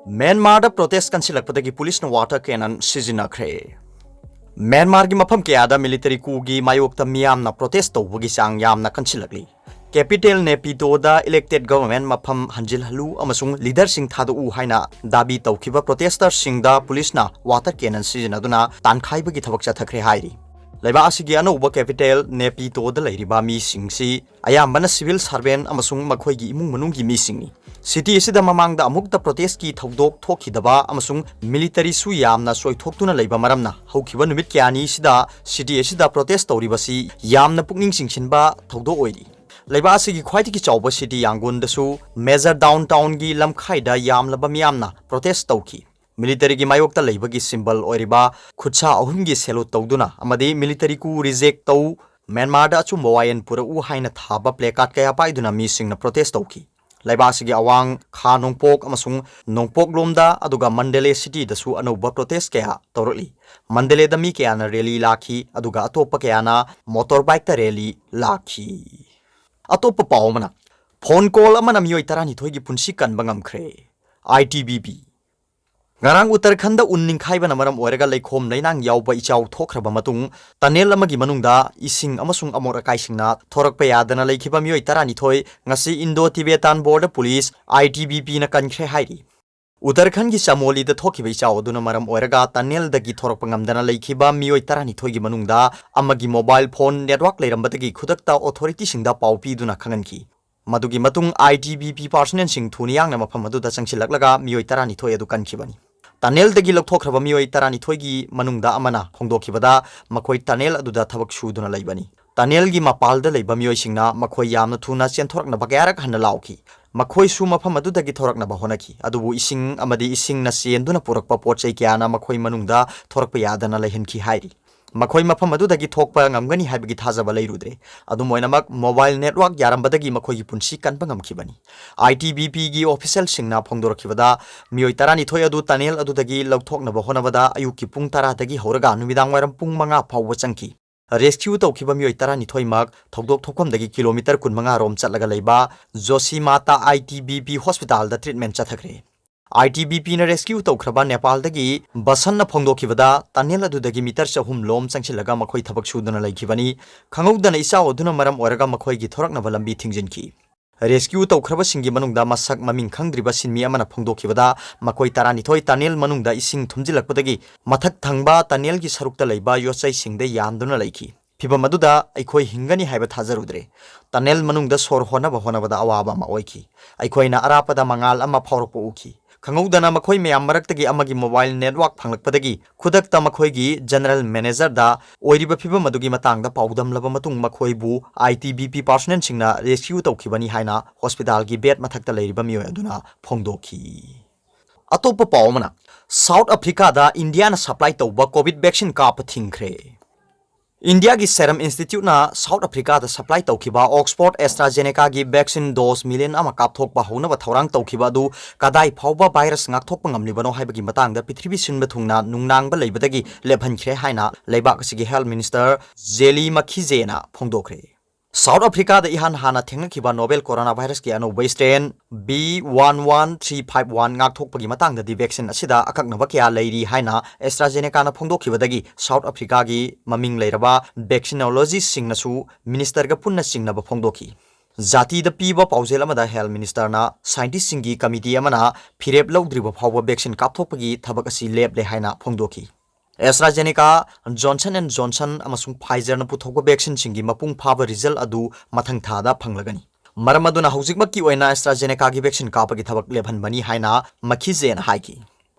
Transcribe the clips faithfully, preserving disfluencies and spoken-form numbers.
ꯃ꯭ꯌꯥꯟꯃꯥꯔꯗ protest ꯀꯟꯁꯤꯜꯂꯛꯄꯗꯒꯤ ꯄꯨꯂꯤꯁꯅ water Canon ꯁꯤꯖꯤꯟꯅꯈ꯭ꯔꯦ꯫ ꯃ꯭ꯌꯥꯟꯃꯥꯔꯒꯤ ꯃꯐꯝ ꯀꯌꯥꯗ ꯃꯤꯂꯤꯇꯔꯤ ꯀꯨꯒꯤ ꯃꯥꯌꯣꯛꯇ ꯃꯤꯌꯥꯝꯅ ꯄ꯭ꯔꯣꯇꯦꯁ ꯇꯧꯕꯒꯤ ꯆꯥꯡ ꯌꯥꯝꯅ ꯀꯟꯁꯤꯜꯂꯛꯂꯤ꯫ ꯀꯦꯄꯤꯇꯦꯜ ꯅꯦꯄꯤꯇꯣꯗ ꯏꯂꯦꯛꯇꯦꯗ ꯒꯚꯔꯟꯃꯦꯟꯠ ꯃꯐꯝ ꯍꯟꯖꯤꯜꯍꯜꯂꯨ ꯑꯃꯁꯨꯡ ꯂꯤꯗꯔꯁꯤꯡ ꯊꯥꯗꯣꯛꯎ ꯍꯥꯏꯅ ꯗꯥꯕꯤ ꯇꯧꯈꯤꯕ ꯄ꯭ꯔꯣꯇꯦꯁꯇꯔꯁꯤꯡꯗ ꯄꯨꯂꯤꯁꯅ ꯋꯥꯇꯔ ꯀꯦꯅꯟ ꯁꯤꯖꯤꯟꯅꯗꯨꯅ ꯇꯥꯟꯈꯥꯏꯕꯒꯤ ꯊꯕꯛ ꯆꯠꯊꯈ꯭ꯔꯦ ꯍꯥꯏꯔꯤ꯫ ꯂꯩꯕꯥꯛ ꯑꯁꯤꯒꯤ ꯑꯅꯧꯕ ꯀꯦꯄꯤꯇꯦꯜ ꯅꯦꯄꯤꯇꯣꯗ ꯂꯩꯔꯤꯕ ꯃꯤꯁꯤꯡꯁꯤ ꯑꯌꯥꯝꯕꯅ ꯁꯤꯚꯤꯜ ꯁꯥꯔꯚꯦꯟꯠ ꯑꯃꯁꯨꯡ ꯃꯈꯣꯏꯒꯤ ꯏꯃꯨꯡ ꯃꯅꯨꯡꯒꯤ ꯃꯤꯁꯤꯡꯅꯤ꯫ ꯁꯤꯇꯤ ꯑꯁꯤꯗ ꯃꯃꯥꯡꯗ ꯑꯃꯨꯛꯇ ꯄ꯭ꯔꯣꯇꯦꯁꯀꯤ ꯊꯧꯗꯣꯛ ꯊꯣꯛꯈꯤꯗꯕ ꯑꯃꯁꯨꯡ ꯃꯤꯂꯤꯇꯔꯤꯁꯨ ꯌꯥꯝꯅ ꯆꯣꯏꯊꯣꯛꯇꯨꯅ ꯂꯩꯕ ꯃꯔꯝꯅ ꯍꯧꯈꯤꯕ ꯅꯨꯃꯤꯠ ꯀꯌꯥꯅꯤ ꯑꯁꯤꯗ ꯁꯤꯇꯤ ꯑꯁꯤꯗ ꯄ꯭ꯔꯣꯇꯦꯁ ꯇꯧꯔꯤꯕꯁꯤ ꯌꯥꯝꯅ ꯄꯨꯛꯅꯤꯡ ꯆꯤꯡꯁꯤꯟꯕ ꯊꯧꯗꯣꯛ ꯑꯣꯏꯔꯤ꯫ ꯂꯩꯕꯥꯛ ꯑꯁꯤꯒꯤ ꯈ꯭ꯋꯥꯏꯗꯒꯤ ꯆꯥꯎꯕ ꯁꯤꯇꯤ ꯌꯥꯡꯒꯨꯟꯗꯁꯨ ꯃꯦꯖꯔ ꯗꯥꯎꯟꯇꯥꯎꯟꯒꯤ ꯂꯝꯈꯥꯏꯗ ꯌꯥꯝꯂꯕ ꯃꯤꯌꯥꯝꯅ ꯄ꯭ꯔꯣꯇꯦꯁ ꯇꯧꯈꯤ꯫ ꯃꯤꯂꯤꯇꯔꯤꯒꯤ ꯃꯥꯌꯣꯛꯇ ꯂꯩꯕꯒꯤ ꯁꯤꯝꯕꯜ ꯑꯣꯏꯔꯤꯕ ꯈꯨꯠꯁꯥ ꯑꯍꯨꯝꯒꯤ ꯁꯦꯂꯨꯠ ꯇꯧꯗꯨꯅ ꯑꯃꯗꯤ ꯃꯤꯂꯤꯇꯔꯤ ꯀꯨ ꯔꯤꯖꯦꯛ ꯇꯧ, ꯃ꯭ꯌꯥꯟꯃꯥꯔꯗ ꯑꯆꯨꯝꯕ ꯋꯥꯌꯦꯜ ꯄꯨꯔꯛꯎ ꯍꯥꯏꯅ ꯊꯥꯕ ꯄ꯭ꯂꯦꯀꯥꯔꯗ ꯀꯌꯥ ꯄꯥꯏꯗꯨꯅ ꯃꯤꯁꯤꯡꯅ ꯄ꯭ꯔꯣꯇꯦꯁ ꯇꯧꯈꯤ꯫ ꯂꯩꯕꯥꯛ ꯑꯁꯤꯒꯤ ꯑꯋꯥꯡ, ꯈꯥ ꯅꯣꯡꯄꯣꯛ ꯑꯃꯁꯨꯡ ꯅꯣꯡꯄꯣꯛꯂꯣꯝꯗ, ꯑꯗꯨꯒ ꯃꯟꯗꯦꯂꯦ ꯁꯤꯇꯤꯗꯁꯨ ꯑꯅꯧꯕ ꯄ꯭ꯔꯣꯇꯦꯁ ꯀꯌꯥ ꯇꯧꯔꯛꯂꯤ꯫ ꯃꯟꯗꯦꯂꯦꯗ ꯃꯤ ꯀꯌꯥꯅ ꯔꯦꯂꯤ ꯂꯥꯛꯈꯤ, ꯑꯗꯨꯒ ꯑꯇꯣꯞꯄ ꯀꯌꯥꯅ ꯃꯣꯇꯣꯔ ꯕꯥꯏꯛꯇ ꯔꯦꯂꯤ ꯂꯥꯛꯈꯤ꯫ ꯑꯇꯣꯞꯄ ꯄꯥꯎ ꯑꯃꯅ, ꯐꯣꯟ ꯀꯣꯜ ꯑꯃꯅ ꯃꯤꯑꯣꯏ ꯇꯔꯥꯅꯤꯊꯣꯏꯒꯤ ꯄꯨꯟꯁꯤ ꯀꯟꯕ ꯉꯝꯈ꯭ꯔꯦ꯫ ꯑꯥꯏ ꯇꯤ ꯕꯤ ꯄꯤ꯫ ꯉꯔꯥꯡ ꯎꯠꯇꯔꯈꯟꯗ ꯎꯟ ꯅꯤꯡꯈꯥꯏꯕꯅ ꯃꯔꯝ ꯑꯣꯏꯔꯒ ꯂꯩꯈꯣꯝ ꯂꯩꯅꯥꯡ ꯌꯥꯎꯕ ꯏꯆꯥꯎ ꯊꯣꯛꯈ꯭ꯔꯕ ꯃꯇꯨꯡ, ꯇꯅꯦꯜ ꯑꯃꯒꯤ ꯃꯅꯨꯡꯗ ꯏꯁꯤꯡ ꯑꯃꯁꯨꯡ ꯑꯃꯣꯠ ꯑꯀꯥꯏꯁꯤꯡꯅ ꯊꯣꯔꯛꯄ ꯌꯥꯗꯅ ꯂꯩꯈꯤꯕ ꯃꯤꯑꯣꯏ ꯇꯔꯥꯅꯤꯊꯣꯏ ꯉꯁꯤ ꯏꯟꯗꯣ ꯇꯤꯕꯦꯇꯥꯟ ꯕꯣꯔꯗꯔ ꯄꯨꯂꯤꯁ, ꯑꯥꯏ ꯇꯤ ꯕꯤ ꯄꯤꯅ ꯀꯟꯈ꯭ꯔꯦ ꯍꯥꯏꯔꯤ꯫ ꯎꯠꯇꯔꯈꯟꯒꯤ ꯆꯃꯣꯂꯤꯗ ꯊꯣꯛꯈꯤꯕ ꯏꯆꯥꯎ ꯑꯗꯨꯅ ꯃꯔꯝ ꯑꯣꯏꯔꯒ ꯇꯅꯦꯜꯗꯒꯤ ꯊꯣꯔꯛꯄ ꯉꯝꯗꯅ ꯂꯩꯈꯤꯕ ꯃꯤꯑꯣꯏ ꯇꯔꯥꯅꯤꯊꯣꯏꯒꯤ ꯃꯅꯨꯡꯗ ꯑꯃꯒꯤ ꯃꯣꯕꯥꯏꯜ ꯐꯣꯟ ꯅꯦꯠꯋꯥꯔꯛ ꯂꯩꯔꯝꯕꯗꯒꯤ ꯈꯨꯗꯛꯇ ꯑꯣꯊꯣꯔꯤꯇꯤꯁꯤꯡꯗ ꯄꯥꯎ ꯄꯤꯗꯨꯅ ꯈꯪꯍꯟꯈꯤ꯫ ꯃꯗꯨꯒꯤ ꯃꯇꯨꯡ ꯑꯥꯏ ꯇꯤ ꯕꯤ ꯄꯤ ꯄꯥꯔꯁꯅꯦꯜꯁꯤꯡ ꯊꯨꯅ ꯌꯥꯡꯅ ꯃꯐꯝ ꯑꯗꯨꯗ ꯆꯪꯁꯤꯜꯂꯛꯂꯒ ꯃꯤꯑꯣꯏ ꯇꯔꯥꯅꯤꯊꯣꯏ ꯑꯗꯨ ꯀꯟꯈꯤꯕꯅꯤ꯫ ꯇꯅꯦꯜꯗꯒꯤ ꯂꯧꯊꯣꯛꯈ꯭ꯔꯕ ꯃꯤꯑꯣꯏ ꯇꯔꯥꯅꯤꯊꯣꯏꯒꯤ ꯃꯅꯨꯡꯗ ꯑꯃꯅ ꯐꯣꯡꯗꯣꯛꯈꯤꯕꯗ, ꯃꯈꯣꯏ ꯇꯅꯦꯜ ꯑꯗꯨꯗ ꯊꯕꯛ ꯁꯨꯗꯨꯅ ꯂꯩꯕꯅꯤ꯫ ꯇꯅꯦꯜꯒꯤ ꯃꯄꯥꯜꯗ ꯂꯩꯕ ꯃꯤꯑꯣꯏꯁꯤꯡꯅ ꯃꯈꯣꯏ ꯌꯥꯝꯅ ꯊꯨꯅ ꯆꯦꯟꯊꯣꯔꯛꯅꯕ ꯀꯌꯥꯔꯛ ꯍꯟꯅ ꯂꯥꯎꯈꯤ꯫ ꯃꯈꯣꯏꯁꯨ ꯃꯐꯝ ꯑꯗꯨꯗꯒꯤ ꯊꯣꯔꯛꯅꯕ ꯍꯣꯠꯅꯈꯤ, ꯑꯗꯨꯕꯨ ꯏꯁꯤꯡ ꯑꯃꯗꯤ ꯏꯁꯤꯡꯅ ꯆꯦꯟꯗꯨꯅ ꯄꯨꯔꯛꯄ ꯄꯣꯠ ꯆꯩ ꯀꯌꯥꯅ ꯃꯈꯣꯏ ꯃꯅꯨꯡꯗ ꯊꯣꯔꯛꯄ ꯌꯥꯗꯅ ꯂꯩꯍꯟꯈꯤ ꯍꯥꯏꯔꯤ꯫ ꯃꯈꯣꯏ ꯃꯐꯝ ꯑꯗꯨꯗꯒꯤ ꯊꯣꯛꯄ ꯉꯝꯒꯅꯤ ꯍꯥꯏꯕꯒꯤ ꯊꯥꯖꯕ ꯂꯩꯔꯨꯗ꯭ꯔꯦ꯫ ꯑꯗꯨꯝ ꯑꯣꯏꯅꯃꯛ, ꯃꯣꯕꯥꯏꯜ ꯅꯦꯠꯋꯥꯔꯛ ꯌꯥꯔꯝꯕꯗꯒꯤ ꯃꯈꯣꯏꯒꯤ ꯄꯨꯟꯁꯤ ꯀꯟꯕ ꯉꯝꯈꯤꯕꯅꯤ꯫ ꯑꯥꯏ ꯇꯤ ꯕꯤ ꯄꯤꯒꯤ ꯑꯣꯐꯤꯁꯤꯌꯦꯜꯁꯤꯡꯅ ꯐꯣꯡꯗꯣꯔꯛꯈꯤꯕꯗ, ꯃꯤꯑꯣꯏ ꯇꯔꯥꯅꯤꯊꯣꯏ ꯑꯗꯨ ꯇꯅꯦꯜ ꯑꯗꯨꯗꯒꯤ ꯂꯧꯊꯣꯛꯅꯕ ꯍꯣꯠꯅꯕꯗ ꯑꯌꯨꯛꯀꯤ ꯄꯨꯡ ꯇꯔꯥꯗꯒꯤ ꯍꯧꯔꯒ ꯅꯨꯃꯤꯗꯥꯡ ꯋꯥꯏꯔꯝ ꯄꯨꯡ ꯃꯉꯥ ꯐꯥꯎꯕ ꯆꯪꯈꯤ꯫ ꯔꯦꯁꯀ꯭ꯌꯨ ꯇꯧꯈꯤꯕ ꯃꯤꯑꯣꯏ ꯇꯔꯥꯅꯤꯊꯣꯏꯃꯛ ꯊꯧꯗꯣꯛ ꯊꯣꯛꯐꯝꯗꯒꯤ ꯀꯤꯂꯣꯃꯤꯇꯔ ꯀꯨꯟꯃꯉꯥ ꯔꯣꯝ ꯆꯠꯂꯒ ꯂꯩꯕ ꯖꯣꯁꯤꯃꯥꯇꯥ ꯑꯥꯏ ꯇꯤ ꯕꯤ ꯄꯤ ꯍꯣꯁꯄꯤꯇꯥꯜꯗ ꯇ꯭ꯔꯤꯠꯃꯦꯟ ꯆꯠꯊꯈ꯭ꯔꯦ꯫ ITBPꯅ rescue ꯇꯧꯈ꯭ꯔꯕ ꯅꯦꯄꯥꯜꯗꯒꯤ ꯕꯁꯟꯅ ꯐꯣꯡꯗꯣꯛꯈꯤꯕꯗ, tunnel ꯑꯗꯨꯗꯒꯤ meter ꯆꯍꯨꯝ ꯂꯣꯝ ꯆꯪꯁꯤꯜꯂꯒ ꯃꯈꯣꯏ ꯊꯕꯛ ꯁꯨꯗꯨꯅ ꯂꯩꯈꯤꯕꯅꯤ꯫ ꯈꯪꯍꯧꯗꯅ ꯏꯆꯥꯎ ꯑꯗꯨꯅ ꯃꯔꯝ ꯑꯣꯏꯔꯒ ꯃꯈꯣꯏꯒꯤ ꯊꯣꯔꯛꯅꯕ ꯂꯝꯕꯤ ꯊꯤꯡꯖꯤꯟꯈꯤ꯫ Rescue ꯇꯧꯈ꯭ꯔꯕꯁꯤꯡꯒꯤ ꯃꯅꯨꯡꯗ ꯃꯁꯛ ꯃꯃꯤꯡ ꯈꯪꯗ꯭ꯔꯤꯕ ꯁꯤꯟꯃꯤ ꯑꯃꯅ ꯐꯣꯡꯗꯣꯛꯈꯤꯕꯗ, ꯃꯈꯣꯏ ꯇꯔꯥꯅꯤꯊꯣꯏ tunnel ꯃꯅꯨꯡꯗ ꯏꯁꯤꯡ ꯊꯨꯝꯖꯤꯜꯂꯛꯄꯗꯒꯤ ꯃꯊꯛ ꯊꯪꯕ tunnelꯒꯤ ꯁꯔꯨꯛꯇ ꯂꯩꯕ ꯌꯣꯠꯆꯩꯁꯤꯡꯗ ꯌꯥꯟꯗꯨꯅ ꯂꯩꯈꯤ꯫ "ꯐꯤꯚꯝ ꯑꯗꯨꯗ ꯑꯩꯈꯣꯏ ꯍꯤꯡꯒꯅꯤ ꯍꯥꯏꯕ ꯊꯥꯖꯔꯨꯗ꯭ꯔꯦ꯫ Tunnel ꯃꯅꯨꯡꯗ ꯁꯣꯔ ꯍꯣꯟꯅꯕ ꯍꯣꯠꯅꯕꯗ ꯑꯋꯥꯕ ꯑꯃ ꯑꯣꯏꯈꯤ꯫ ꯑꯩꯈꯣꯏꯅ ꯑꯔꯥꯞꯄꯗ ꯃꯉꯥꯜ ꯑꯃ ꯐꯥꯎꯔꯛꯄ ꯎꯈꯤ꯫ ꯈꯪꯍꯧꯗꯅ ꯃꯈꯣꯏ ꯃꯌꯥꯝ ꯃꯔꯛꯇꯒꯤ ꯑꯃꯒꯤ mobile network ꯐꯪꯂꯛꯄꯗꯒꯤ ꯈꯨꯗꯛꯇ ꯃꯈꯣꯏꯒꯤ general managerꯗ ꯑꯣꯏꯔꯤꯕ ꯐꯤꯚꯝ ꯑꯗꯨꯒꯤ ꯃꯇꯥꯡꯗ ꯄꯥꯎꯗꯝꯂꯕ ꯃꯇꯨꯡ, ꯃꯈꯣꯏꯕꯨ ITBP personnelꯁꯤꯡꯅ rescue ꯇꯧꯈꯤꯕꯅꯤ" ꯍꯥꯏꯅ hospitalꯒꯤ bed ꯃꯊꯛꯇ ꯂꯩꯔꯤꯕ ꯃꯤꯑꯣꯏ ꯑꯗꯨꯅ ꯐꯣꯡꯗꯣꯛꯈꯤ꯫ ꯑꯇꯣꯞꯄ ꯄꯥꯎ ꯑꯃꯅ, South Africaꯗ Indiaꯅ supply ꯇꯧꯕ COVID vaccine ꯀꯥꯞꯄ ꯊꯤꯡꯈ꯭ꯔꯦ꯫ Indiaꯒꯤ Serum Instituteꯅ South Africaꯗ supply ꯇꯧꯈꯤꯕ Oxford AstraZenecaꯒꯤ vaccine dose million ꯑꯃ ꯀꯥꯞꯊꯣꯛꯄ ꯍꯧꯅꯕ ꯊꯧꯔꯥꯡ ꯇꯧꯈꯤꯕ ꯑꯗꯨ ꯀꯗꯥꯏ ꯐꯥꯎꯕ virus ꯉꯥꯛꯊꯣꯛꯄ ꯉꯝꯂꯤꯕꯅꯣ ꯍꯥꯏꯕꯒꯤ ꯃꯇꯥꯡꯗ ꯄ꯭ꯔꯤꯊꯤꯕꯤ ꯁꯤꯟꯕ ꯊꯨꯡꯅ ꯅꯨꯡꯅꯥꯡꯕ ꯂꯩꯕꯗꯒꯤ ꯂꯦꯞꯍꯟꯈ꯭ꯔꯦ ꯍꯥꯏꯅ ꯂꯩꯕꯥꯛ ꯑꯁꯤꯒꯤ health minister Zweli Mkhize ꯐꯣꯡꯗꯣꯛꯈ꯭ꯔꯦ꯫ South Africaꯗ ꯏꯍꯥꯟ ꯍꯥꯟꯅ ꯊꯦꯡꯅꯈꯤꯕ novel coronavirusꯀꯤ ꯑꯅꯧꯕ strain B one one three five one ꯉꯥꯛꯊꯣꯛꯄꯒꯤ ꯃꯇꯥꯡꯗꯗꯤ vaccine ꯑꯁꯤꯗ ꯑꯀꯛꯅꯕ ꯀꯌꯥ ꯂꯩꯔꯤ ꯍꯥꯏꯅ AstraZenecaꯅ ꯐꯣꯡꯗꯣꯛꯈꯤꯕꯗꯒꯤ South Africaꯒꯤ ꯃꯃꯤꯡ ꯂꯩꯔꯕ vaccinologistꯁꯤꯡꯅꯁꯨ ministerꯒ ꯄꯨꯟꯅ ꯆꯤꯡꯅꯕ ꯐꯣꯡꯗꯣꯛꯈꯤ꯫ ꯖꯥꯇꯤꯗ ꯄꯤꯕ ꯄꯥꯎꯖꯦꯜ ꯑꯃꯗ health ministerꯅ scientistꯁꯤꯡꯒꯤ committee ꯑꯃꯅ ꯐꯤꯔꯦꯞ ꯂꯧꯗ꯭ꯔꯤꯕ ꯐꯥꯎꯕ vaccine ꯀꯥꯞꯊꯣꯛꯄꯒꯤ ꯊꯕꯛ ꯑꯁꯤ ꯂꯦꯞꯂꯦ ꯍꯥꯏꯅ ꯐꯣꯡꯗꯣꯛꯈꯤ꯫ AstraZeneca, Johnson and Johnson ꯑꯃꯁꯨꯡ Pfizerꯅ ꯄꯨꯊꯣꯛꯄ vaccineꯁꯤꯡꯒꯤ ꯃꯄꯨꯡ ꯐꯥꯕ result ꯑꯗꯨ ꯃꯊꯪ ꯊꯥꯗ ꯐꯪꯂꯒꯅꯤ꯫ ꯃꯔꯝ ꯑꯗꯨꯅ ꯍꯧꯖꯤꯛꯃꯛꯀꯤ ꯑꯣꯏꯅ AstraZenecaꯒꯤ vaccine ꯀꯥꯞꯄꯒꯤ ꯊꯕꯛ ꯂꯦꯞꯍꯟꯕꯅꯤ ꯍꯥꯏꯅ Mkhizeꯅ ꯍꯥꯏꯈꯤ꯫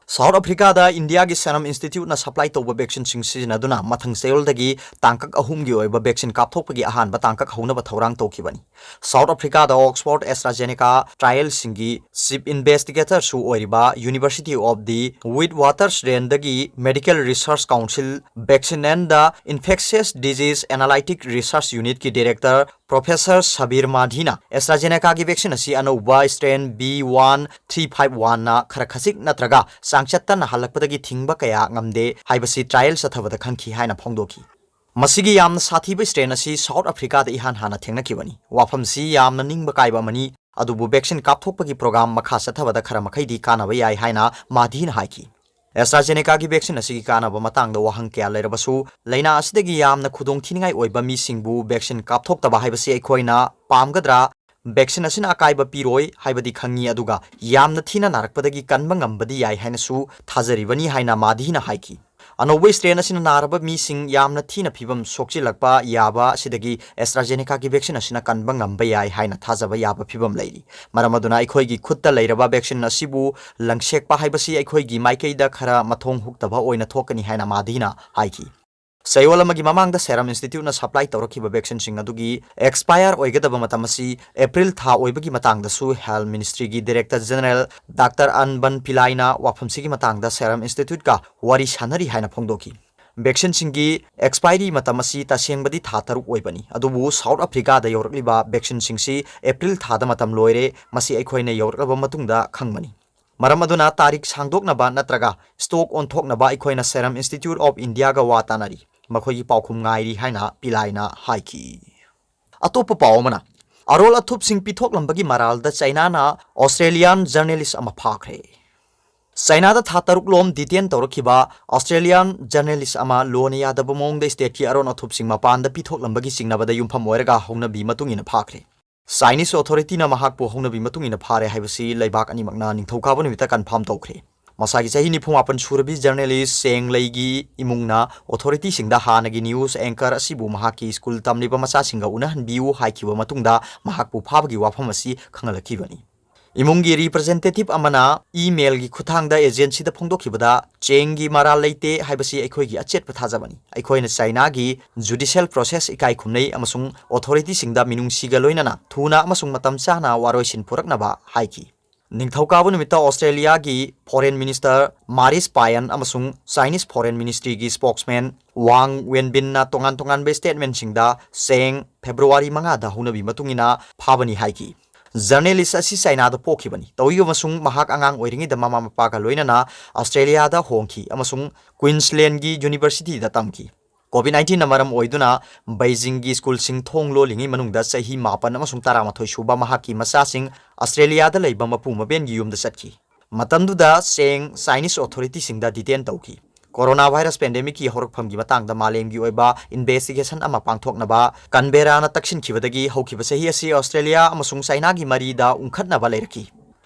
South Africaꯗ Indiaꯒꯤ Serum Instituteꯅ supply ꯇꯧꯕ vaccineꯁꯤꯡ ꯁꯤꯖꯤꯟꯅꯗꯨꯅ ꯃꯊꯪ ꯆꯌꯣꯜꯗꯒꯤ ꯇꯥꯡꯀꯛ ꯑꯍꯨꯝꯒꯤ ꯑꯣꯏꯕ vaccine ꯀꯥꯞꯊꯣꯛꯄꯒꯤ ꯑꯍꯥꯟꯕ ꯇꯥꯡꯀꯛ ꯍꯧꯅꯕ ꯊꯧꯔꯥꯡ ꯇꯧꯈꯤꯕꯅꯤ꯫ South Africaꯗ Oxford AstraZeneca trialꯁꯤꯡꯒꯤ chief investigatorꯁꯨ ꯑꯣꯏꯔꯤꯕ University of the Witwatersrandaꯒꯤ Medical Research Council Vaccine and the Infectious Disease Analytic Research Unitꯀꯤ director Professor Sabir Madhina AstraZenecaꯒꯤ vaccine ꯑꯁꯤ ꯑꯅꯧꯕ strain B one three five oneꯅ ꯈꯔ ꯈꯖꯤꯛ ꯅꯠꯇ꯭ꯔꯒ ꯆꯥꯡꯆꯠꯇ ꯅꯥꯍꯜꯂꯛꯄꯗꯒꯤ ꯊꯤꯡꯕ ꯀꯌꯥ ꯉꯝꯗꯦ ꯍꯥꯏꯕꯁꯤ trial ꯆꯠꯊꯕꯗ ꯈꯪꯈꯤ ꯍꯥꯏꯅ ꯐꯣꯡꯗꯣꯛꯈꯤ꯫ ꯃꯁꯤꯒꯤ ꯌꯥꯝꯅ ꯁꯥꯊꯤꯕ strain ꯑꯁꯤ South Africaꯗ ꯏꯍꯥꯟ ꯍꯥꯟꯅ ꯊꯦꯡꯅꯈꯤꯕꯅꯤ꯫ ꯋꯥꯐꯝꯁꯤ ꯌꯥꯝꯅ ꯅꯤꯡꯕ ꯀꯥꯏꯕ ꯑꯃꯅꯤ꯫ ꯑꯗꯨꯕꯨ vaccine ꯀꯥꯞꯊꯣꯛꯄꯒꯤ program ꯃꯈꯥ ꯆꯠꯊꯕꯗ ꯈꯔ ꯃꯈꯩꯗꯤ ꯀꯥꯟꯅꯕ ꯌꯥꯏ ꯍꯥꯏꯅ ꯃꯥꯙꯤꯅ ꯍꯥꯏꯈꯤ꯫ AstraZenecaꯒꯤ vaccine ꯑꯁꯤꯒꯤ ꯀꯥꯟꯅꯕ ꯃꯇꯥꯡꯗ ꯋꯥꯍꯪ ꯀꯌꯥ ꯂꯩꯔꯕꯁꯨ, ꯂꯥꯏꯅꯥ ꯑꯁꯤꯗꯒꯤ ꯌꯥꯝꯅ ꯈꯨꯗꯣꯡꯊꯤꯅꯤꯡꯉꯥꯏ ꯑꯣꯏꯕ ꯃꯤꯁꯤꯡꯕꯨ vaccine ꯀꯥꯞꯊꯣꯛꯇꯕ ꯍꯥꯏꯕꯁꯤ ꯑꯩꯈꯣꯏꯅ ꯄꯥꯝꯒꯗ꯭ꯔꯥ? Vaccine ꯑꯁꯤꯅ ꯑꯀꯥꯏꯕ ꯄꯤꯔꯣꯏ ꯍꯥꯏꯕꯗꯤ ꯈꯪꯉꯤ, ꯑꯗꯨꯒ ꯌꯥꯝꯅ ꯊꯤꯅ ꯅꯥꯔꯛꯄꯗꯒꯤ ꯀꯟꯕ ꯉꯝꯕꯗꯤ ꯌꯥꯏ ꯍꯥꯏꯅꯁꯨ ꯊꯥꯖꯔꯤꯕꯅꯤ ꯍꯥꯏꯅ ꯃꯥꯙꯤꯅ ꯍꯥꯏꯈꯤ꯫ ꯑꯅꯧꯕ strain ꯑꯁꯤꯅ ꯅꯥꯔꯕ ꯃꯤꯁꯤꯡ ꯌꯥꯝꯅ ꯊꯤꯅ ꯐꯤꯕꯝ ꯁꯣꯛꯆꯤꯜꯂꯛꯄ ꯌꯥꯕ ꯑꯁꯤꯗꯒꯤ AstraZenecaꯒꯤ vaccine ꯑꯁꯤꯅ ꯀꯟꯕ ꯉꯝꯕ ꯌꯥꯏ ꯍꯥꯏꯅ ꯊꯥꯖꯕ ꯌꯥꯕ ꯐꯤꯕꯝ ꯂꯩꯔꯤ꯫ ꯃꯔꯝ ꯑꯗꯨꯅ ꯑꯩꯈꯣꯏꯒꯤ ꯈꯨꯠꯇ ꯂꯩꯔꯕ vaccine ꯑꯁꯤꯕꯨ ꯂꯪꯁꯦꯛꯄ ꯍꯥꯏꯕꯁꯤ ꯑꯩꯈꯣꯏꯒꯤ ꯃꯥꯏꯀꯩꯗ ꯈꯔ ꯃꯊꯣꯡ ꯍꯨꯛꯇꯕ ꯑꯣꯏꯅ ꯊꯣꯛꯀꯅꯤ ꯍꯥꯏꯅ ꯃꯥꯙꯤꯅ ꯍꯥꯏꯈꯤ꯫ ꯆꯌꯣꯜ ꯑꯃꯒꯤ ꯃꯃꯥꯡꯗ Serum Instituteꯅ supply ꯇꯧꯔꯛꯈꯤꯕ vaccineꯁꯤꯡ ꯑꯗꯨꯒꯤ expire ꯑꯣꯏꯒꯗꯕ ꯃꯇꯝ ꯑꯁꯤ April ꯊꯥ ꯑꯣꯏꯕꯒꯤ ꯃꯇꯥꯡꯗꯁꯨ Health Ministryꯒꯤ Director General Doctor ꯑꯟꯕꯟ ꯄꯤꯂꯥꯏꯅ ꯋꯥꯐꯝꯁꯤꯒꯤ ꯃꯇꯥꯡꯗ Serum Instituteꯀ ꯋꯥꯔꯤ ꯁꯥꯟꯅꯔꯤ ꯍꯥꯏꯅ ꯐꯣꯡꯗꯣꯛꯈꯤ꯫ Vaccineꯁꯤꯡꯒꯤ expiry ꯃꯇꯝ ꯑꯁꯤ ꯇꯁꯦꯡꯕꯗꯤ ꯊꯥ ꯇꯔꯨꯛ ꯑꯣꯏꯕꯅꯤ, ꯑꯗꯨꯕꯨ South Africaꯗ ꯌꯧꯔꯛꯂꯤꯕ vaccineꯁꯤꯡꯁꯤ April ꯊꯥꯗ ꯃꯇꯝ ꯂꯣꯏꯔꯦ, ꯃꯁꯤ ꯑꯩꯈꯣꯏꯅ ꯌꯧꯔꯛꯂꯕ ꯃꯇꯨꯡꯗ ꯈꯪꯕꯅꯤ꯫ ꯃꯔꯝ ꯑꯗꯨꯅ ꯇꯥꯔꯤꯛ ꯁꯥꯡꯗꯣꯛꯅꯕ ꯅꯠꯇ꯭ꯔꯒ stock ꯑꯣꯟꯊꯣꯛꯅꯕ ꯑꯩꯈꯣꯏꯅ Serum Institute of Indiaꯒ ꯋꯥ ꯇꯥꯅꯔꯤ꯫ ꯃꯈꯣꯏꯒꯤ ꯄꯥꯎꯈꯨꯝ ꯉꯥꯏꯔꯤ ꯍꯥꯏꯅ ꯄꯤꯂꯥꯏꯅ ꯍꯥꯏꯈꯤ꯫ ꯑꯇꯣꯞꯄ ꯄꯥꯎ ꯑꯃꯅ, ꯑꯔꯣꯜ ꯑꯊꯨꯞꯁꯤꯡ ꯄꯤꯊꯣꯛꯂꯝꯕꯒꯤ ꯃꯔꯥꯜꯗ ꯆꯥꯏꯅꯥꯅ Australian journalist ꯑꯃ ꯐꯥꯈ꯭ꯔꯦ꯫ ꯆꯥꯏꯅꯥꯗ ꯊꯥ ꯇꯔꯨꯛ ꯂꯣꯝ detain ꯇꯧꯔꯛꯈꯤꯕ Australian journalist ꯑꯃ ꯂꯣꯅ ꯌꯥꯗꯕ ꯃꯑꯣꯡꯗ stateꯀꯤ ꯑꯔꯣꯟ ꯑꯊꯨꯞꯁꯤꯡ ꯃꯄꯥꯟꯗ ꯄꯤꯊꯣꯛꯂꯝꯕꯒꯤ ꯆꯤꯡꯅꯕꯗ ꯌꯨꯝꯐꯝ ꯑꯣꯏꯔꯒ ꯍꯧꯅꯕꯤ ꯃꯇꯨꯡ ꯏꯟꯅ ꯐꯥꯈ꯭ꯔꯦ꯫ Chinese authorityꯅ ꯃꯍꯥꯛꯄꯨ ꯍꯧꯅꯕꯤ ꯃꯇꯨꯡ ꯏꯟꯅ ꯐꯥꯔꯦ ꯍꯥꯏꯕꯁꯤ ꯂꯩꯕꯥꯛ ꯑꯅꯤꯃꯛꯅ ꯅꯤꯡꯊꯧꯀꯥꯕ ꯅꯨꯃꯤꯠꯇ confirm ꯇꯧꯈ꯭ꯔꯦ꯫ ꯃꯁꯥꯒꯤ ꯆꯍꯤ ꯅꯤꯐꯨ ꯃꯥꯄꯟ ꯁꯨꯔꯕꯤ journalist ꯆꯦꯡ ꯂꯩꯒꯤ ꯏꯃꯨꯡꯅ authorityꯁꯤꯡꯗ ꯍꯥꯟꯅꯒꯤ news anchor ꯑꯁꯤꯕꯨ ꯃꯍꯥꯛꯀꯤ school ꯇꯝꯂꯤꯕ ꯃꯆꯥꯁꯤꯡꯒ ꯎꯅꯍꯟꯕꯤꯌꯨ ꯍꯥꯏꯈꯤꯕ ꯃꯇꯨꯡꯗ ꯃꯍꯥꯛꯄꯨ ꯐꯥꯕꯒꯤ ꯋꯥꯐꯝ ꯑꯁꯤ ꯈꯪꯍꯜꯂꯛꯈꯤꯕꯅꯤ꯫ ꯏꯃꯨꯡꯒꯤ representative ꯑꯃꯅ emailꯒꯤ ꯈꯨꯠꯊꯥꯡꯗ agencyꯗ ꯐꯣꯡꯗꯣꯛꯈꯤꯕꯗ, ꯆꯦꯡꯒꯤ ꯃꯔꯥꯜ ꯂꯩꯇꯦ ꯍꯥꯏꯕꯁꯤ ꯑꯩꯈꯣꯏꯒꯤ ꯑꯆꯦꯠꯄ ꯊꯥꯖꯕꯅꯤ꯫ ꯑꯩꯈꯣꯏꯅ ꯆꯥꯏꯅꯥꯒꯤ judicial process ꯏꯀꯥꯏ ꯈꯨꯝꯅꯩ ꯑꯃꯁꯨꯡ authorityꯁꯤꯡꯗ ꯃꯤꯅꯨꯡꯁꯤꯒ ꯂꯣꯏꯅꯅ ꯊꯨꯅ ꯑꯃꯁꯨꯡ ꯃꯇꯝ ꯆꯥꯅ ꯋꯥꯔꯣꯏꯁꯤꯟ ꯄꯨꯔꯛꯅꯕ ꯍꯥꯏꯈꯤ꯫ ꯅꯤꯡꯊꯧꯀꯥꯕ ꯅꯨꯃꯤꯠꯇ Australiaꯒꯤ Foreign Minister Marise Payne ꯑꯃꯁꯨꯡ Chinese Foreign Ministryꯒꯤ spokesman Wang Wenbinꯅ ꯇꯣꯉꯥꯟ ꯇꯣꯉꯥꯟꯕ statementꯁꯤꯡꯗ ꯆꯦꯡ February ꯃꯉꯥꯗ ꯍꯧꯅꯕꯤ ꯃꯇꯨꯡ ꯏꯟꯅ ꯐꯥꯕꯅꯤ ꯍꯥꯏꯈꯤ꯫ Journalist ꯑꯁꯤ ꯆꯥꯏꯅꯥꯗ ꯄꯣꯛꯈꯤꯕꯅꯤ꯫ ꯇꯧꯏꯒꯨꯝꯕꯁꯨꯡ ꯃꯍꯥꯛ ꯑꯉꯥꯡ ꯑꯣꯏꯔꯤꯉꯩꯗ ꯃꯃꯥ ꯃꯄꯥꯒ ꯂꯣꯏꯅꯅ Australiaꯗ ꯍꯣꯡꯈꯤ ꯑꯃꯁꯨꯡ Queenslandꯒꯤ universityꯗ ꯇꯝꯈꯤ꯫ COVID nineteenꯅ ꯃꯔꯝ ꯑꯣꯏꯗꯨꯅ ꯕꯩꯖꯤꯡꯒꯤ ꯁ꯭ꯀꯨꯜꯁꯤꯡ ꯊꯣꯡ ꯂꯣꯜꯂꯤꯉꯩ ꯃꯅꯨꯡꯗ ꯆꯍꯤ ꯃꯥꯄꯟ ꯑꯃꯁꯨꯡ ꯇꯔꯥꯃꯥꯊꯣꯏ ꯁꯨꯕ ꯃꯍꯥꯛꯀꯤ ꯃꯆꯥꯁꯤꯡ ꯑꯁꯇ꯭ꯔꯦꯂꯤꯌꯥꯗ ꯂꯩꯕ ꯃꯄꯨ ꯃꯕꯦꯟꯒꯤ ꯌꯨꯝꯗ ꯆꯠꯈꯤ꯫ ꯃꯇꯝꯗꯨꯗ ꯆꯦꯡ Chinese authorityꯁꯤꯡꯗ detain ꯇꯧꯈꯤ꯫ Corona virus pandemicꯀꯤ ꯍꯧꯔꯛꯐꯝꯒꯤ ꯃꯇꯥꯡꯗ ꯃꯥꯂꯦꯝꯒꯤ ꯑꯣꯏꯕ investigation ꯑꯃ ꯄꯥꯡꯊꯣꯛꯅꯕ ꯀꯟꯕꯦꯔꯥꯅ ꯇꯛꯁꯤꯟꯈꯤꯕꯗꯒꯤ ꯍꯧꯈꯤꯕ ꯆꯍꯤ ꯑꯁꯤ ꯑꯁꯇ꯭ꯔꯦꯂꯤꯌꯥ ꯑꯃꯁꯨꯡ ꯆꯥꯏꯅꯥꯒꯤ ꯃꯔꯤꯗ ꯎꯪꯈꯠꯅꯕ ꯂꯩꯔꯛꯈꯤ꯫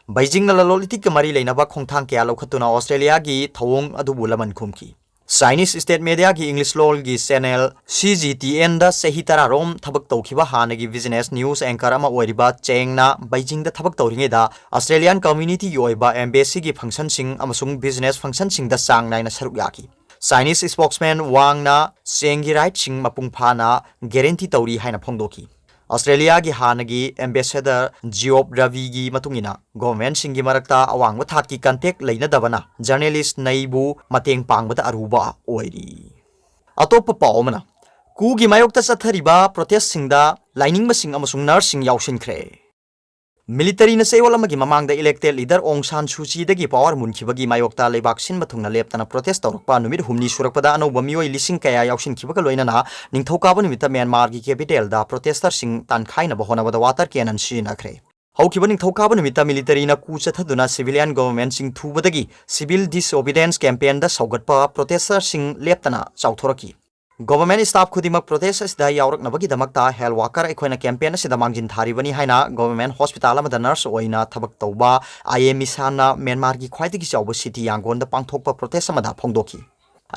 ꯕꯩꯖꯤꯡꯅ ꯂꯂꯣꯟ ꯏꯇꯤꯛꯀ ꯃꯔꯤ ꯂꯩꯅꯕ ꯈꯣꯡꯊꯥꯡ ꯀꯌꯥ ꯂꯧꯈꯠꯇꯨꯅ ꯑꯁꯇ꯭ꯔꯦꯂꯤꯌꯥꯒꯤ ꯊꯧꯑꯣꯡ ꯑꯗꯨꯕꯨ ꯂꯃꯟ ꯈꯨꯝꯈꯤ꯫ Chinese state mediaꯒꯤ English ꯂꯣꯜꯒꯤ channel CGTNꯗ ꯆꯍꯤ ꯇꯔꯥ ꯔꯣꯝ ꯊꯕꯛ ꯇꯧꯈꯤꯕ ꯍꯥꯟꯅꯒꯤ business news anchor ꯑꯃ ꯑꯣꯏꯔꯤꯕ ꯆꯦꯡꯅ ꯕꯩꯖꯤꯡꯗ ꯊꯕꯛ ꯇꯧꯔꯤꯉꯩꯗ Australian communityꯒꯤ ꯑꯣꯏꯕ embassyꯒꯤ functionꯁꯤꯡ ꯑꯃꯁꯨꯡ business functionꯁꯤꯡꯗ ꯆꯥꯡ ꯅꯥꯏꯅ ꯁꯔꯨꯛ ꯌꯥꯈꯤ꯫ Chinese spokesman ꯋꯥꯡꯅ ꯆꯦꯡꯒꯤ rightꯁꯤꯡ ꯃꯄꯨꯡ ꯐꯥꯅ guarantee ꯇꯧꯔꯤ ꯍꯥꯏꯅ ꯐꯣꯡꯗꯣꯛꯈꯤ꯫ ꯑꯁꯇ꯭ꯔꯦꯂꯤꯌꯥꯒꯤ ꯍꯥꯟꯅꯒꯤ ambassador Geoff Raviꯒꯤ ꯃꯇꯨꯡ ꯏꯟꯅ, governmentꯁꯤꯡꯒꯤ ꯃꯔꯛꯇ ꯑꯋꯥꯡꯕ ꯊꯥꯛꯀꯤ contact ꯂꯩꯅꯗꯕꯅ journalist ꯅꯩꯕꯨ ꯃꯇꯦꯡ ꯄꯥꯡꯕꯗ ꯑꯔꯨꯕ ꯑꯣꯏꯔꯤ꯫ ꯑꯇꯣꯞꯄ ꯄꯥꯎ ꯑꯃꯅ, ꯀꯨꯒꯤ ꯃꯥꯌꯣꯛꯇ ꯆꯠꯊꯔꯤꯕ protestꯁꯤꯡꯗ ꯂꯥꯏꯅꯤꯡꯕꯁꯤꯡ ꯑꯃꯁꯨꯡ nurseꯁꯤꯡ ꯌꯥꯎꯁꯤꯟꯈ꯭ꯔꯦ꯫ Militaryꯅ ꯆꯌꯣꯜ ꯑꯃꯒꯤ ꯃꯃꯥꯡꯗ elected leader ꯑꯣꯡ ꯁꯥꯟ ꯁꯨ ꯆꯤꯗꯒꯤ power ꯃꯨꯟꯈꯤꯕꯒꯤ ꯃꯥꯌꯣꯛꯇ ꯂꯩꯕꯥꯛ ꯁꯤꯟꯕ ꯊꯨꯡꯅ ꯂꯦꯞꯇꯅ protest ꯇꯧꯔꯛꯄ ꯅꯨꯃꯤꯠ ꯍꯨꯝꯅꯤ ꯁꯨꯔꯛꯄꯗ ꯑꯅꯧꯕ ꯃꯤꯑꯣꯏ ꯂꯤꯁꯤꯡ ꯀꯌꯥ ꯌꯥꯎꯁꯤꯟꯈꯤꯕꯒ ꯂꯣꯏꯅꯅ ꯅꯤꯡꯊꯧꯀꯥꯕ ꯅꯨꯃꯤꯠꯇ ꯃ꯭ꯌꯥꯟꯃꯥꯔꯒꯤ capitalꯗ protesterꯁꯤꯡ ꯇꯥꯟꯈꯥꯏꯅꯕ ꯍꯣꯠꯅꯕꯗ water cannon ꯁꯤꯖꯤꯟꯅꯈ꯭ꯔꯦ꯫ ꯍꯧꯈꯤꯕ ꯅꯤꯡꯊꯧꯀꯥꯕ ꯅꯨꯃꯤꯠꯇ militaryꯅ coup ꯆꯠꯊꯗꯨꯅ civilian governmentꯁꯤꯡ ꯊꯨꯕꯗꯒꯤ civil disobedience campaignꯗ ꯁꯧꯒꯠꯄ protesterꯁꯤꯡ ꯂꯦꯞꯇꯅ ꯆꯥꯎꯊꯣꯔꯛꯈꯤ꯫ Government staff ꯈꯨꯗꯤꯡꯃꯛ protest ꯑꯁꯤꯗ ꯌꯥꯎꯔꯛꯅꯕꯒꯤꯗꯃꯛꯇ health worker ꯑꯩꯈꯣꯏꯅ campaign ꯑꯁꯤꯗ ꯃꯥꯡꯖꯤꯟ ꯊꯥꯔꯤꯕꯅꯤ ꯍꯥꯏꯅ government hospital ꯑꯃꯗ nurse ꯑꯣꯏꯅ ꯊꯕꯛ ꯇꯧꯕ ꯑꯥꯏ ꯑꯦ ꯃꯤꯁꯥꯟꯅ ꯃ꯭ꯌꯥꯟꯃꯥꯔꯒꯤ ꯈ꯭ꯋꯥꯏꯗꯒꯤ ꯆꯥꯎꯕ city ꯌꯥꯡꯒꯣꯟꯗ ꯄꯥꯡꯊꯣꯛꯄ protest ꯑꯃꯗ ꯐꯣꯡꯗꯣꯛꯈꯤ꯫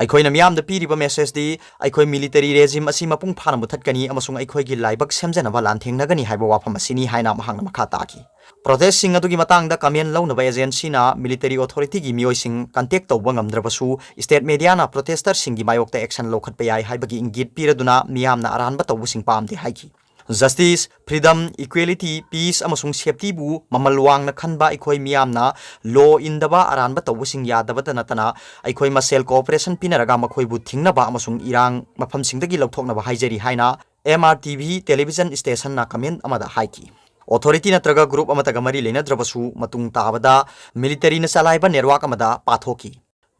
ꯑꯩꯈꯣꯏꯅ ꯃꯤꯌꯥꯝꯗ ꯄꯤꯔꯤꯕ messageꯗꯤ ꯑꯩꯈꯣꯏ military regime ꯑꯁꯤ ꯃꯄꯨꯡ ꯐꯥꯅ ꯃꯨꯊꯠꯀꯅꯤ ꯑꯃꯁꯨꯡ ꯑꯩꯈꯣꯏꯒꯤ ꯂꯥꯏꯕꯛ ꯁꯦꯝꯖꯅꯕ ꯂꯥꯟꯊꯦꯡꯅꯒꯅꯤ ꯍꯥꯏꯕ ꯋꯥꯐꯝ ꯑꯁꯤꯅꯤ ꯍꯥꯏꯅ ꯃꯍꯥꯛꯅ ꯃꯈꯥ ꯇꯥꯈꯤ꯫ Protestꯁꯤꯡ ꯑꯗꯨꯒꯤ ꯃꯇꯥꯡꯗ comment ꯂꯧꯅꯕ agencyꯅ military authorityꯒꯤ ꯃꯤꯑꯣꯏꯁꯤꯡ contact ꯇꯧꯕ ꯉꯝꯗ꯭ꯔꯕꯁꯨ, state mediaꯅ protesterꯁꯤꯡꯒꯤ ꯃꯥꯌꯣꯛꯇ action ꯂꯧꯈꯠꯄ ꯌꯥꯏ ꯍꯥꯏꯕꯒꯤ ꯏꯪꯒꯤꯠ ꯄꯤꯔꯗꯨꯅ ꯃꯤꯌꯥꯝꯅ ꯑꯔꯥꯟꯕ ꯇꯧꯕꯁꯤꯡ ꯄꯥꯝꯗꯦ ꯍꯥꯏꯈꯤ꯫ Justice, freedom, equality, peace ꯑꯃꯁꯨꯡ safetyꯕꯨ ꯃꯃꯜ ꯋꯥꯡꯅ ꯈꯟꯕ ꯑꯩꯈꯣꯏ ꯃꯤꯌꯥꯝꯅ law ꯏꯟꯗꯕ ꯑꯔꯥꯟꯕ ꯇꯧꯕꯁꯤꯡ ꯌꯥꯗꯕꯇ ꯅꯠꯇꯅ ꯑꯩꯈꯣꯏ ꯃꯁꯦꯜ cooperation ꯄꯤꯅꯔꯒ ꯃꯈꯣꯏꯕꯨ ꯊꯤꯡꯅꯕ ꯑꯃꯁꯨꯡ ꯏꯔꯥꯡ ꯃꯐꯝꯁꯤꯡꯗꯒꯤ ꯂꯧꯊꯣꯛꯅꯕ ꯍꯥꯏꯖꯔꯤ ꯍꯥꯏꯅ M R T V television stationꯅ comment ꯑꯃꯗ ꯍꯥꯏꯈꯤ꯫ Authority ꯅꯠꯇ꯭ꯔꯒ group ꯑꯃꯠꯇꯒ ꯃꯔꯤ ꯂꯩꯅꯗ꯭ꯔꯕꯁꯨ ꯃꯇꯨꯡ ꯇꯥꯕꯗ militaryꯅ ꯆꯂꯥꯏꯕ network ꯑꯃꯗ ꯄꯥꯊꯣꯛꯈꯤ꯫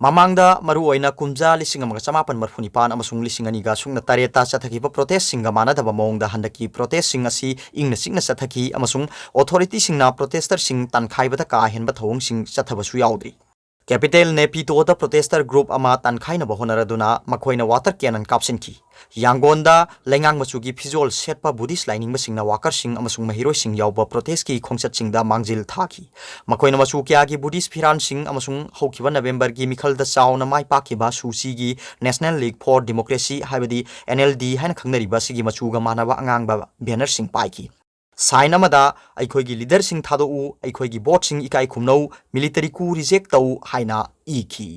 ꯃꯃꯥꯡꯗ ꯃꯔꯨꯑꯣꯏꯅ ꯀꯨꯝꯖꯥ ꯂꯤꯁꯤꯡ ꯑꯃꯒ ꯆꯃꯥꯄꯟ ꯃꯔꯐꯨ ꯅꯤꯄꯥꯟ ꯑꯃꯁꯨꯡ ꯂꯤꯁꯤꯡ ꯑꯅꯤꯒ ꯁꯨꯞꯅ ꯇꯔꯦꯠꯇ ꯆꯠꯊꯈꯤꯕ protestꯁꯤꯡꯒ ꯃꯥꯟꯅꯗꯕ ꯃꯑꯣꯡꯗ ꯍꯟꯗꯛꯀꯤ protestꯁꯤꯡ ꯑꯁꯤ ꯏꯪꯅ ꯆꯤꯛꯅ ꯆꯠꯊꯈꯤ ꯑꯃꯁꯨꯡ authorityꯁꯤꯡꯅ protesterꯁꯤꯡ ꯇꯥꯟꯈꯥꯏꯕꯗ ꯀꯥ ꯍꯦꯟꯕ ꯊꯧꯑꯣꯡꯁꯤꯡ ꯆꯠꯊꯕꯁꯨ ꯌꯥꯎꯗ꯭ꯔꯤ꯫ Capital ꯅꯦꯄꯤꯇꯣꯗ protester group ꯑꯃ ꯇꯥꯟꯈꯥꯏꯅꯕ ꯍꯣꯠꯅꯔꯗꯨꯅ ꯃꯈꯣꯏꯅ water cannon ꯀꯥꯞꯁꯤꯟꯈꯤ꯫ ꯌꯥꯡꯒꯣꯟꯗ ꯂꯩꯉꯥꯡ ꯃꯆꯨꯒꯤ ꯐꯤꯖꯣꯜ ꯁꯦꯠꯄ Buddhist ꯂꯥꯏꯅꯤꯡꯕꯁꯤꯡꯅ workerꯁꯤꯡ ꯑꯃꯁꯨꯡ ꯃꯍꯩꯔꯣꯏꯁꯤꯡ ꯌꯥꯎꯕ protestꯀꯤ ꯈꯣꯡꯆꯠꯁꯤꯡꯗ ꯃꯥꯡꯖꯤꯜ ꯊꯥꯈꯤ꯫ ꯃꯈꯣꯏꯅ ꯃꯆꯨ ꯀꯌꯥꯒꯤ Buddhist ꯐꯤꯔꯥꯟꯁꯤꯡ ꯑꯃꯁꯨꯡ ꯍꯧꯈꯤꯕ ꯅꯕꯦꯝꯕꯔꯒꯤ ꯃꯤꯈꯜꯗ ꯆꯥꯎꯅ ꯃꯥꯏ ꯄꯥꯛꯈꯤꯕ ꯁꯨꯆꯤꯒꯤ National League for Democracy, ꯍꯥꯏꯕꯗꯤ NLD ꯍꯥꯏꯅ ꯈꯪꯅꯔꯤꯕ ꯑꯁꯤꯒꯤ ꯃꯆꯨꯒ ꯃꯥꯟꯅꯕ ꯑꯉꯥꯡꯕ bannerꯁꯤꯡ ꯄꯥꯏꯈꯤ꯫ Sign ꯑꯃꯗ "ꯑꯩꯈꯣꯏꯒꯤ leaderꯁꯤꯡ ꯊꯥꯗꯣꯛꯎ, ꯑꯩꯈꯣꯏꯒꯤ voteꯁꯤꯡ ꯏꯀꯥꯏ ꯈꯨꯝꯅꯧ, military coup reject ꯇꯧ" ꯍꯥꯏꯅ ꯏꯈꯤ꯫